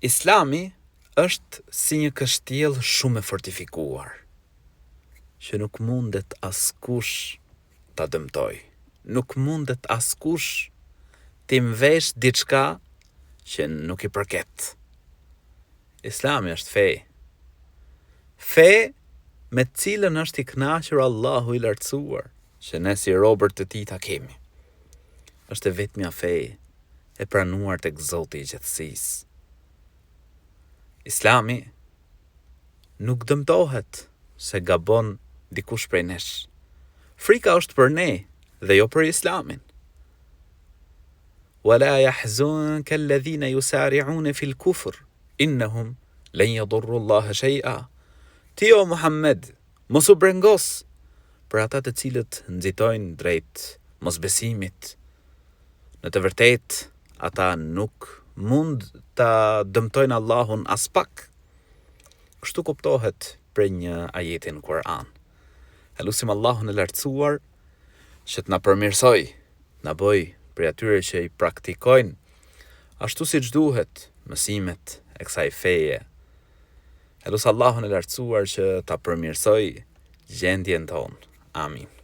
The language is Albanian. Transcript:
Islami është si një kështjellë shumë e fortifikuar, që nuk mundet askush ta dëmtojë. Nuk mundet askush t'i mvesh diçka që nuk i përket. Islami është fe. Fe me të cilën është i kënaqur Allahu i lartësuar, që ne si robër të tij ta kemi. Është e vetmja fe e pranuar tek Zoti i gjithësisë. Islami nuk dëmtohet se gabon dikush prej nesh. Frika është për ne dhe jo për Islamin. Wala yahzunka alladhina yusari'un fil kufr innahum lan yadurru Allaha shay'a. Ti o Muhammed, mos u brengos për ata të cilët nxitojnë drejt mosbesimit. Në të vërtetë, ata nuk mund ta dëmtojnë Allahun aspak. Kështu kuptohet prej një ajeti në Kur'an. E lusim Allahun e lartësuar që të na përmirësojë, të na bëjë prej atyre që i praktikojnë ashtu siç duhet mësimet e kësaj feje. E lus Allahun e lartësuar që ta përmirësojë gjendjen tonë. Amin.